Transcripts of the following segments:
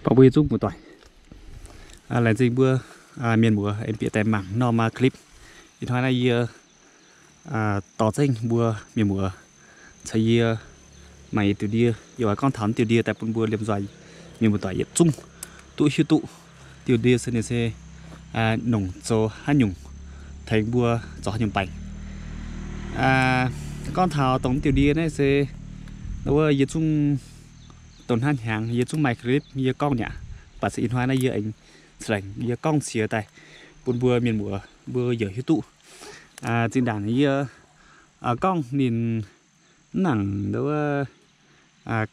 Baac mbuo yietc zungv muoz-doic, laengz zingh mbuo mienh muoz aengx bieqc daaih mangc norm clip. Ih hnoi naaiv yie dorh zengv mbuo mienh muoz caux yie mangc yietc diuh ndie, yie oix gorngv taux diuh ndie daaih bun mbuo liemh nzoih mienh muoz-doic yietc zungv duqv hiuv duqv diuh ndie se ninh se nongc zoux haaix nyungc, tengx mbuo zoux haaix nyungc baengc. Gorngv taux dongh diuh ndie naaiv se wuov yie zungv dongh hnangv hnyangx yie zungv maaih clip yie gorngv nyei aqv. Baac se ih hnoi naaiv yie aengx ca'laengc yie gorngv qiex daaih bun mbuo mienh muoz mbuo yaac hiuv duqv. Zinh ndaangc yie gorngv ninh mv nangc wuov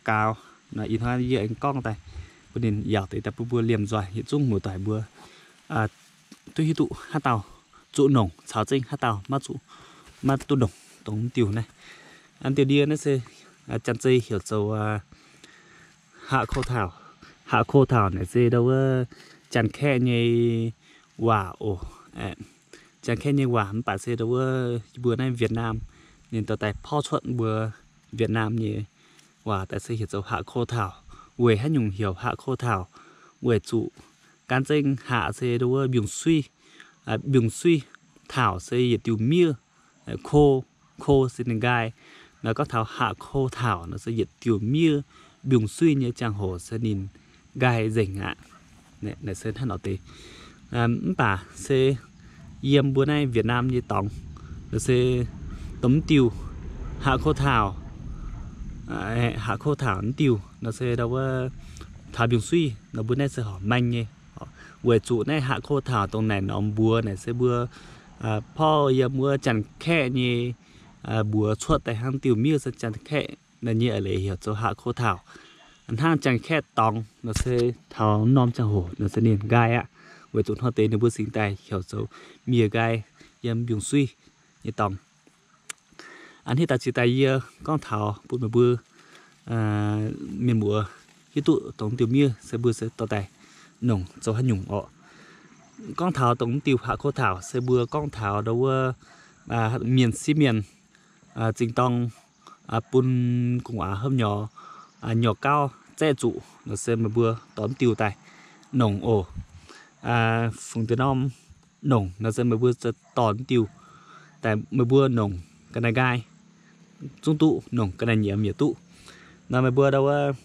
gaux, ih hnoi yie aengx gorngv daaih bun ninh yaauc deix daaih bun mbuo liemh nzoih yietc zungv muoz-doic mbuo duqv hiuv duqv haaix dauh zuqc nongc caux zengv haaix dauh maiv zuqc, maiv duqv nongc dongh diuh naaiv. Diuh ndie naaiv se Janx-Zei heuc zoux หาโคเถ้า. หาโคเถ้า naaic se ndau wuov Janx-Kaeqv nyei waac oc. Janx-Kaeqv nyei waac mv baac se ndau wuov yie mbuo naaiv Việt Nam ninh dorh daaih porv cuotv mbuo Việt Nam nyei waac daaih se heuc zoux หาโคเถ้า. Weic haaix nyungc heuc หาโคเถ้า? Weic zuqc gan zengv หา se ndau wuov mbiungc suiv, mbiungc suiv, เถ้า se yietc diuh miev, โค, โค se ninh nqaai. Nor gorngv taux หาโคเถ้า nor se yietc diuh miev mbiungc suiv nyei ziangh hoc se ninh nqaai nzengc aqv. Naaiv se hnangv nor deix. Mv baac se yiem mbuo naaiv Việt Nam nyei dorngx, se dongh mv diuh หาโคเถ้า, หาโคเถ้า mv diuh nor se ndau wuov taux mbiungc suiv nor mbuo naaiv se horpc maeng nyei. Weic zuqc naaiv หาโคเถ้า dongh naaic norm mbuox naaic se mbuo porv yiem wuov Janx-Kaeqv nyei mbuox cuotv daaih hnangv diuh miev se Janx-Kaeqv naaiv nyei eix leiz heuc zoux หาโคเถ้า. Hnangv Janx-Kaeqv dorngx nor se taux norm ziangh hoc nor se ninh nqaai aqv. Weic zuqc hnoi deix ninh mbuo singx daaih heuc zoux miev nqaai yiem mbiungc suiv nyei dorngx. A'hneiv daaih ziex daaih yie gorngv taux bun meih mbuo mienh muoz hiuv duqv dongh diuh miev se mbuo se dorh daaih nongc zoux haaix nyungc orqc. Gorngv taux dongh diuh หาโคเถ้า se mbuo gorngv taux ndau wuov mienh sieqv mienh zingh dorng bun gu'nguaaz hopv nyorx, nyorx gauv zaeqv zuqc nor se meih mbuo dorh diuh daaih nongc oc. Fungx deix norm nongc nor se meih mbuo dorh diuh daaih meih mbuo nongc ga'naaiv nqaai, zungv duqv, nongc ga'naaiv nyiemz yaac duqv. Nor meih mbuo ndau wuov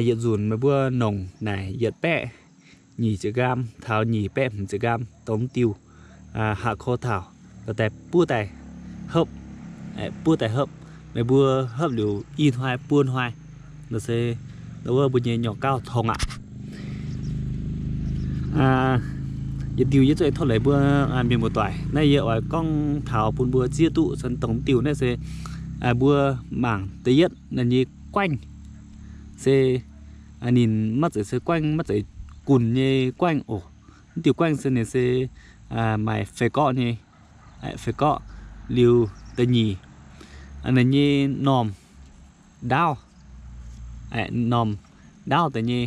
yietc nzunc meih mbuo nongc naaic yietc baeqv nyic ziepc nqaam taux nyic baeqv hmz ziepc nqaam dongh diuh หาโคเถ้า dorh daaih buov daaih hopv, buov daaih hopv. Meih mbuo hopv liuz i hnoi buo hnoi nor se ndau wuov mbuo nyei nyorx gauv tong aqv. Yietc diuh yie zuqc tov leiz mbuo mienh muoz-doic, naaiv yie oix gorngv taux bun mbuo zieqv duqv se dongh diuh naaiv se mbuo mangc da'yietv ninh nyei guaengv se ninh maiv zeiz se guaengv, maiv zeiz gunx nyei guaengv oc. Mv diuh guaengv se ninh se maaih feix gorqv nyei, feix gorqv. Liuz da'nyeic, ninh nyei normh ndaauv, normh ndaauv deix nyei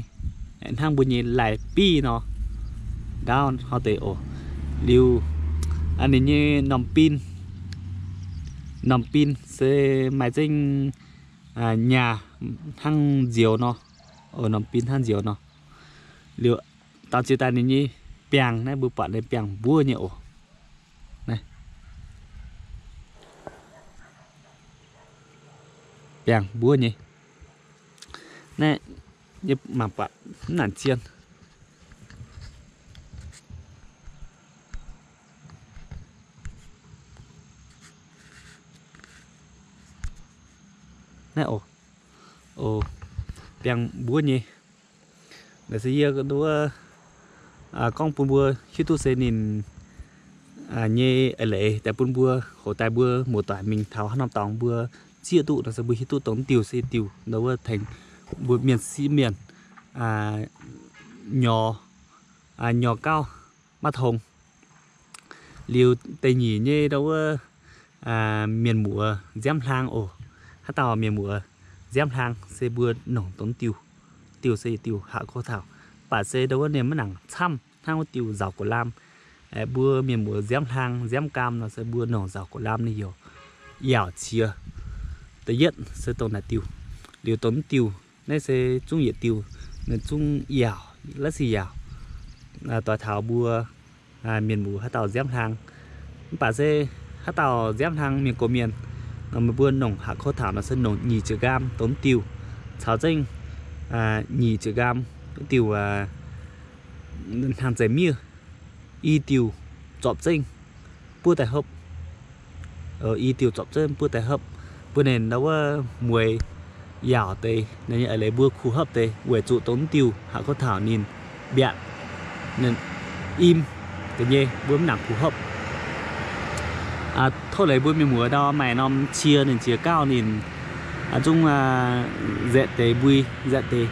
hnangv mbuo nyei lai-biv nor, ndaauv hnoi deix oc. Liuz ninh nyei normh bin, normh bin se maaih zengv nyaah hnangv nzioux nor, normh bin hnangv nzioux nor. Liuz daux ziex daaih ninh nyei biangh naaiv mbuo buatc ninh biangh mbuov nyei oc. Biangh mbuov nyei. Naaiv yie mangc buatc mv naanc zien. Naaiv oc, biangh mbuov nyei. Naaiv se yie wuov gorngv bun mbuo hiuv duqv se ninh nyei eix leiz daaih bun mbuo hoc daaih mbuo muoz-doic mingh taux haaix norm dorngx mbuo zieqv duqv nor se mbuo hiuv duqv dongh diuh se diuh nor wuov tengx mbuo mienh sieqv mienh nyorx, nyorx gauv maiv tong. Liuz da'nyeic nyei ndau wuov mienh muoz nziaamv hlang oc. Haaix dauh mienh muoz nziaamv hlang se mbuo nongc dongh diuh, diuh se diuh หาโคเถ้า. Baac se ndau wuov ninh maiv nangc camv hnangv wuov diuh nzaaux guoqv lamh. Mbuo mienh muoz nziaamv hlang nziaamv gaam nor se mbuo nongc nzaaux guoqv lamh ninh youc yaauc qiex. Da'yietv se dongh naaic diuh. Liuz dongh diuh naaiv se zungv yietc diuh, zungv yaauc, la'sic yaauc, doix taux mbuo mienh muoz haaix dauh nziaamv hlang. Mv baac se haaix dauh nziaamv hlang mienh gox mienh, meih mbuo nongc haav ko taux nor se nongc nyic ziepc nqaam dongh diuh caux zengv, nyic ziepc nqaam diuh hnaangx zeic miev, i diuh zorpc zengv buov daaih hopv. I diuh zorpc zengv buov daaih hopv, mbuo ninh ndau wuov mueiz yaauc deix, ninh nyei eix leiz mbuo kuh hopv deix, weic zuqc dongh diuh haav ko taux ninh mbiaatc, ninh im ga'nyei, mbuo mv nangc kuh hopv. Tov leiz mbuo mienh muoz ndau maaih norm cie ninh jiex gauh ninh zungv nzetv deix mbui, nzetv deix.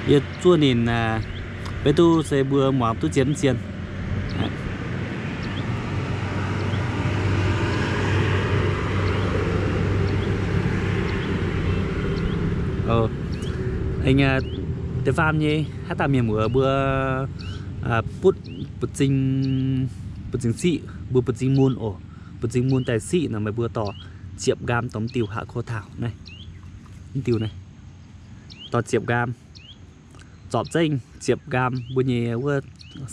Yie zuov ninh, beiv duqv se mbuo muangx duqv zien mv zien. Aengx da'faam nyei haaix dauh mienh muoz mbuo butv buoz-zing, buoz-zing siqv, mbuo buoz-zing mun oc. Buoz-zing mun daaih siqv nor meih mbuo dorh ziepc nqaam dongh diuh haav ko taux naaiv, diuh naaiv, dorh ziepc nqaam, zorpc zengv ziepc nqaam mbuo nyei wuov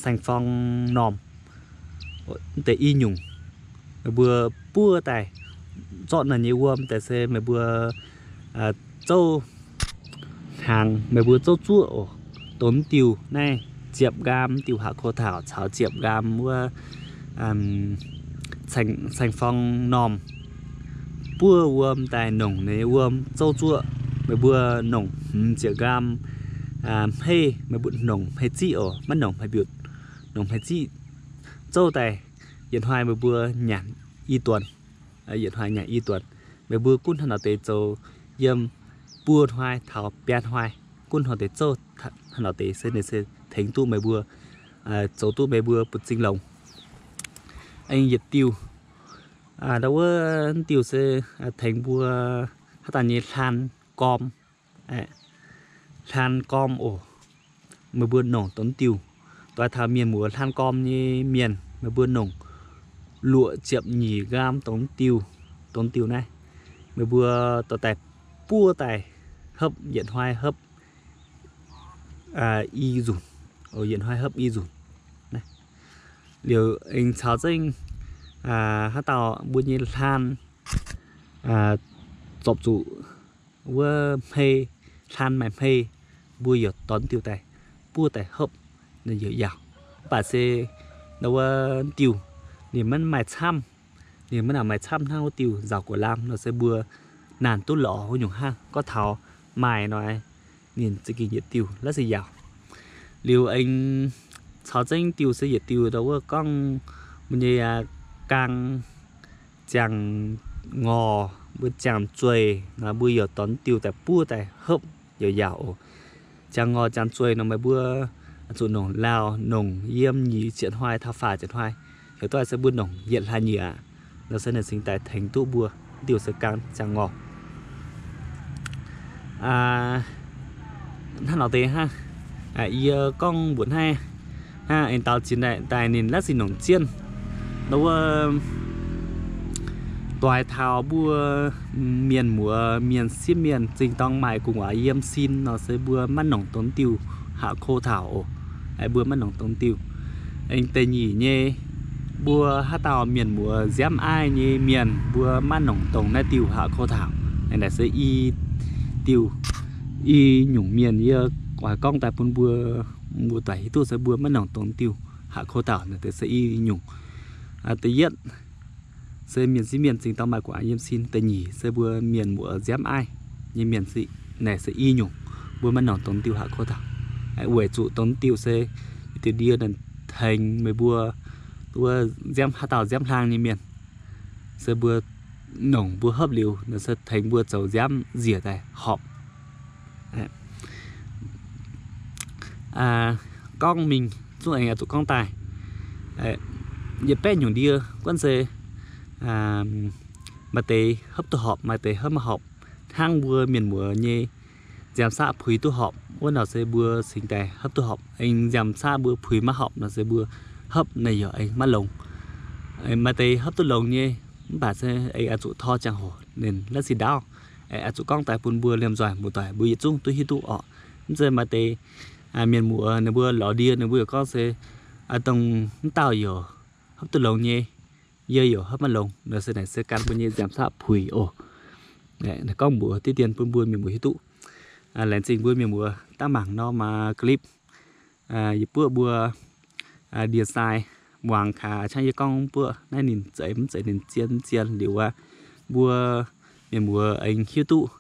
saeng-forng normh deix i nyungc, meih mbuo buov daaih, zorqv naaiv nyei wuom daaih se meih mbuo zouv hnaangx, meih mbuo zouv zuoqv oc. Dongh diuh naaiv ziepc nqaam diuh haav ko taux caux ziepc nqaam wuov saeng-forng normh, buov wuom daaih nongc ninh nyei wuom zouv zuoqv. Meih mbuo nongc hmz ziepc nqaam hmeiv, meih mbuo nongc hmeiv ziqv oc, maiv nongc hmeiv mbiutc, nongc hmeiv ziqv zouv daaih. Yietc hnoi meih mbuo nyanc i duonx, yietc hnoi nyanc i duonx. Meih mbuo gunv hnangv nor deix zoux yiem buo hnoi taux biaa hnoi, gunv hnangv nor deix zouv, hnangv nor deix se ninh se tengx duqv meih mbuo, zoux duqv meih mbuo buoz-zing longx. Aengx yietc diuh, ndau wuov diuh se tengx mbuo haaix dauh nyei hlaan gorm, hlaan gorm oc. Meih mbuo nongc dongh diuh, doix taux mienh muoz hlaan gorm nyei mienh, meih mbuo nongc luoqc ziepc nyeic nqaam dongh diuh, dongh diuh naaiv, meih mbuo dorh daaih buov daaih hopv, yietc hnoi hopv i nzunc, yietc hnoi hopv i nzunc. Liuz aengx caux zengv haaix dauh mbuo nyei hlaan zorpc zuqc wuov hmei, hlaan maaih hmei, mbuo yaac dorh diuh daaih buov daaih hopv, ninh yaac yaauc. Mv baac se ndau wuov diuh ninh maiv maaih camv, ninh maiv nangc maaih camv hnangv wuov diuh nzauc guoqv lamh nor se mbuo naanc duqv lorz wuov nyungc hnangv. Gorngv taux maaih nor, ninh za'gengh yietc diuh la'sic yaauc. Liuz aengx caux zengv diuh se yietc diuh ndau wuov gorngv mbuo nyei gaang ziangh ngorc, mbuo ziangh zueih nor mbuo yaac dorh diuh daaih buov daaih hopv yaac yaauc oc. Ziangh ngorc ziangh zueih nor meih mbuo zuqc nongc lauh, nongc yiem nyic ziepc hnoi taux faah ziepc hnoi, heuc duqv se mbuo nongc yietc hlaax nyieqc aqv. Nor se ninh cingx daaih tengx duqv mbuo. Diuh se gaang ziangh ngorc. Hnangv nor deix hnangv, yie gorngv mbuox hnangv, hnangv aengx daux ziex daaih ninh la'sic nongc zienh. Nor wuov doix taux mbuo mienh muoz mienh sieqv mienh zingh dorng maaih gu'nguaaz yiem sin nor se mbuo maiv nongc dongh diuh haav ko taux oc. Mbuo maiv nongc dongh diuh. Aengx da'nyeic nyei, mbuo haaix dauh mienh muoz nziaamv aiv nyei mienh mbuo maiv nongc dongh naaiv diuh haav ko taux. Aengx naaic se i diuh, i nyungc mienh yie oix gorngv daaih bun mbuo, mbuo doic hiuv duqv se mbuo maiv nongc dongh diuh haav ko taux naaic deix se i nyungc. Da'yietv se mienh sieqv mienh zingh dorng maaih gu'nguaaz yiem sin. Da'nyeic se mbuo mienh muoz nziaamv aiv nyei mienh, naaic se i nyungc mbuo maiv nongc dongh diuh haav ko taux. Weic zuqc dongh diuh se diuh ndie naaic tengx meih mbuo wuov nziaamv, haaix dauh nziaamv hlang nyei mienh se mbuo nongc mbuo hopv liuz nor se tengx mbuo zoux nziaamv nziec daaih horpc. Gorngv mingh zungv aengx zuqc gorngv daaih yietc baeqv nyungc ndie guonv se maaih deix hopv duqv horpc, maaih deix hopv maiv horpc. Hnangv mbuo mienh muoz nyei nziaamv-saqv puix duqv horpc wuov nor se mbuo cingx daaih hopv duqv horpc. Aengx nziaamv-saqv mbuo puix maiv horpc nor se mbuo hopv naaiv yaac aengx maiv longx. Maaih deix hopv duqv longx nyei, mv baac se aengx oix zuqc tor ziangh hoc ninh la'sic ndaauv. Oix zuqc gorngv daaih bun mbuo liemh nzoih muoz-doic mbuo yietc zungv duqv hiuv duqv orqc. Mv zeiz maaih deix mienh muoz ninh mbuo lorz ndie ninh mbuo yaac gorngv se, dongh mv dauh youc hopv duqv longx nyei, yie youc hopv maiv longx nor se naaic se gan mbuo nyei nziaamc saqv puix oc. Gorngv mbuox diqv dien bun mbuo mienh muoz hiuv duqv. Laengz zingh mbuo mienh muoz daav mangc norm clip. Yie buoqv mbuo ndie sai muangx gaax, a'ciangv yie gorngv buoqv naaiv ninh zeiz mv zeiz, ninh zien mv zien liuz aqv, mbuo mienh muoz aengx hiuv duqv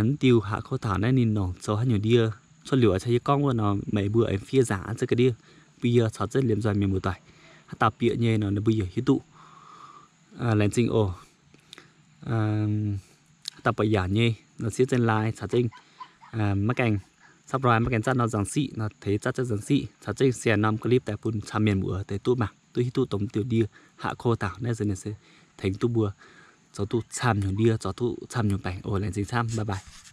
mv diuh haav kouv taux naaiv ninh nongc zoux haaix nyungc ndie. Cuotv liuz a'ciangv yie gorngv wuov nor meih mbuo aengx fiev nzaangc zengv ga'ndiev bun yie caux zengv liemh nzoih mienh muoz doic. Haaix dauh bieqc nyei nor ninh mbuo yaac hiuv duqv. Laengz zingh oc. Haaix dauh buatc yaauc nyei nor siev zengv like caux zengv maiv gaengh subscribe, maiv gaengh zatv norm nzangc siqv nor teix zatv zengv nzangc siqv caux zengv share norm clip daaih bun camv mienh muoz deix duqv mangc, duqv hiuv duqv dongh diuh ndie haav kouv taux naaiv se ninh se tengx duqv mbuo zoux duqv camv nyungc ndie, zoux duqv camv nyungc baengc oc. Laengz zingh camv, bye bye.